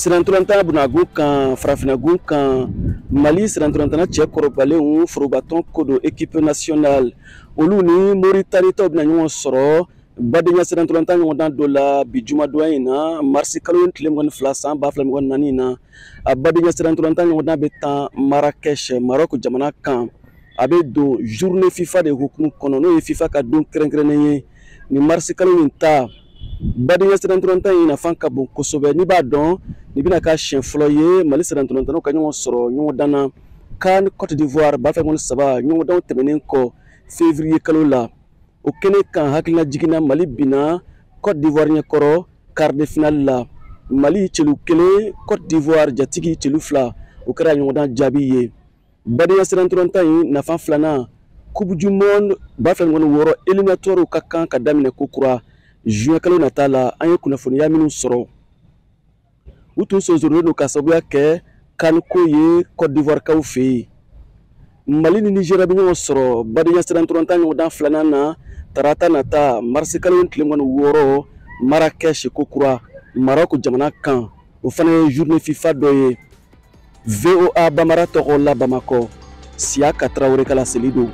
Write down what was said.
Sirantolatan bunagun kan, farafinagun kan, Mali sirantolatan cɛ kɔrɔbalenw forobatɔn ko don, équipe nationale, olu ni Moritani tɔw bɛna ɲɔgɔn sɔrɔ badenya sirantolatan ɲɔgɔndan dɔ la bi jumadon in na, marisi kalo tile 22 san 2024 na. A badenya sirantolatan ɲɔgɔndan bɛ tan Marrakech, Maroc jamana kan. A bɛ don journée FIFA de hukumu kɔnɔ, n'o ye FIFA ka don kɛrɛnkɛrɛnnen ye. Ni marisi kalo in ta badenya sirantolatan in nafa ka bon kosɛbɛ. N'i b'a dɔn, nin bɛna k'a siɲɛ fɔlɔ ye Mali sirantolatannaw ka ɲɔgɔn sɔrɔ ɲɔgɔndan na CAN Côte d'Ivoire 2023 ɲɔgɔndanw tɛmɛnen kɔ février kalo la. O kɛnɛ kan, hakilina jiginna, Mali binna Côte d'Ivoire ɲɛkɔrɔ quart de finale la, Mali celu 1, Côte d'Ivoire jatigi celu 2. O kɛra ɲɔgɔndan jaabi ye. Badenya sirantolatan in nafa filanan, Coupe du monde 2026 éliminatoire ka kan ka daminɛ kokura juin kalo nata la. An ye kunnafoniya minnu sɔrɔ, u tun sonsorolen don ka sababuya kɛ CAN ko ye Côte d'Ivoire kaw fɛ yen. Mali ni Nigéria bɛ ɲɔgɔn sɔrɔ badenya sirantolatan ɲɔgɔndan filanan na tarata nata, marisi kalo tile 26, Marrakech kokura, Maroc jamana kan. O fana ye journée FIFA dɔ ye. VOA Bambara tɔgɔ la, Bamakɔ, Siyaka Tarawele ka laseli don.